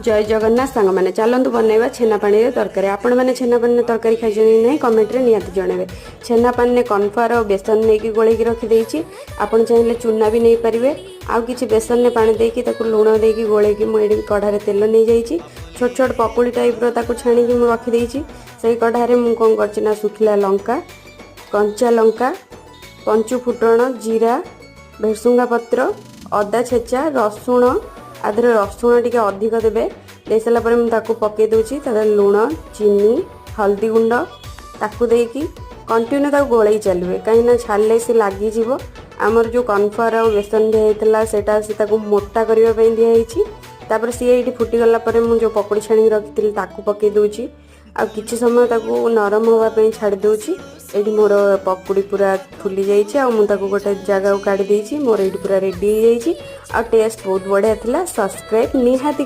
ଜୟ ଜଗନ୍ନାଥ ସାଙ୍ଗମାନେ, ଚାଲନ୍ତୁ ବନେଇବା ଛେନା ପାଣିରେ ତରକାରୀ। ଆପଣମାନେ ଛେନା ପାଣିରେ ତରକାରୀ ଖାଇଛନ୍ତି କି ନାହିଁ, କମେଣ୍ଟରେ ନିହାତି ଜଣାଇବେ। ଛେନା ପାଣିରେ କର୍ଣ୍ଣଫ୍ଲାୱାର ଆଉ ବେସନ ନେଇକି ଗୋଳେଇକି ରଖିଦେଇଛି। ଆପଣ ଚାହିଁଲେ ଚୁନା ବି ନେଇପାରିବେ। ଆଉ କିଛି ବେସନରେ ପାଣି ଦେଇକି, ତାକୁ ଲୁଣ ଦେଇକି ଗୋଳେଇକି ମୁଁ ଏଇଠି କଢ଼ାରେ ତେଲ ନେଇଯାଇଛି। ଛୋଟ ଛୋଟ ପକୁଡ଼ି ଟାଇପ୍ର ତାକୁ ଛାଣିକି ମୁଁ ରଖିଦେଇଛି। ସେଇ କଢ଼ାରେ ମୁଁ କ'ଣ କରିଛି ନା ଶୁଖିଲା ଲଙ୍କା, କଞ୍ଚା ଲଙ୍କା, ପଞ୍ଚୁ ଫୁଟଣ, ଜିରା, ଭେସୁଙ୍ଗା ପତ୍ର, ଅଦା ଛେଚା, ରସୁଣ। ଆ ଦେହରେ ରସୁଣ ଟିକେ ଅଧିକ ଦେବେ। ଦେଇସାରିଲା ପରେ ମୁଁ ତାକୁ ପକାଇ ଦେଉଛି। ତା ଦେହରେ ଲୁଣ, ଚିନି, ହଳଦୀ ଗୁଣ୍ଡ, ତାକୁ ଦେଇକି କଣ୍ଟିନ୍ୟୁ ତାକୁ ଗୋଳେଇ ଚାଲିବେ, କାହିଁକିନା ଛାଡ଼ିଲେ ସେ ଲାଗିଯିବ। ଆମର ଯେଉଁ କର୍ଣ୍ଣଫ୍ଲାୱାର ଆଉ ବେସନ ଦିଆହେଇଥିଲା, ସେଇଟା ସେ ତାକୁ ମୋଟା କରିବା ପାଇଁ ଦିଆହେଇଛି। ତାପରେ ସିଏ ଏଇଠି ଫୁଟିଗଲା ପରେ ମୁଁ ଯେଉଁ ପକୁଡ଼ି ଛାଣିକି ରଖିଥିଲି, ତାକୁ ପକାଇ ଦେଉଛି ଆଉ କିଛି ସମୟ ତାକୁ ନରମ ହେବା ପାଇଁ ଛାଡ଼ି ଦେଉଛି। ଏଇଠି ମୋର ପକୁଡ଼ି ପୁରା ଫୁଲି ଯାଇଛି ଆଉ ମୁଁ ତାକୁ ଗୋଟେ ଜାଗାକୁ କାଢ଼ି ଦେଇଛି। ମୋର ଏଇଠି ପୁରା ରେଡ଼ି ହେଇଯାଇଛି ଆଉ ଟେଷ୍ଟ ବହୁତ ବଢ଼ିଆ ଥିଲା। ସବସ୍କ୍ରାଇବ୍ ନିହାତି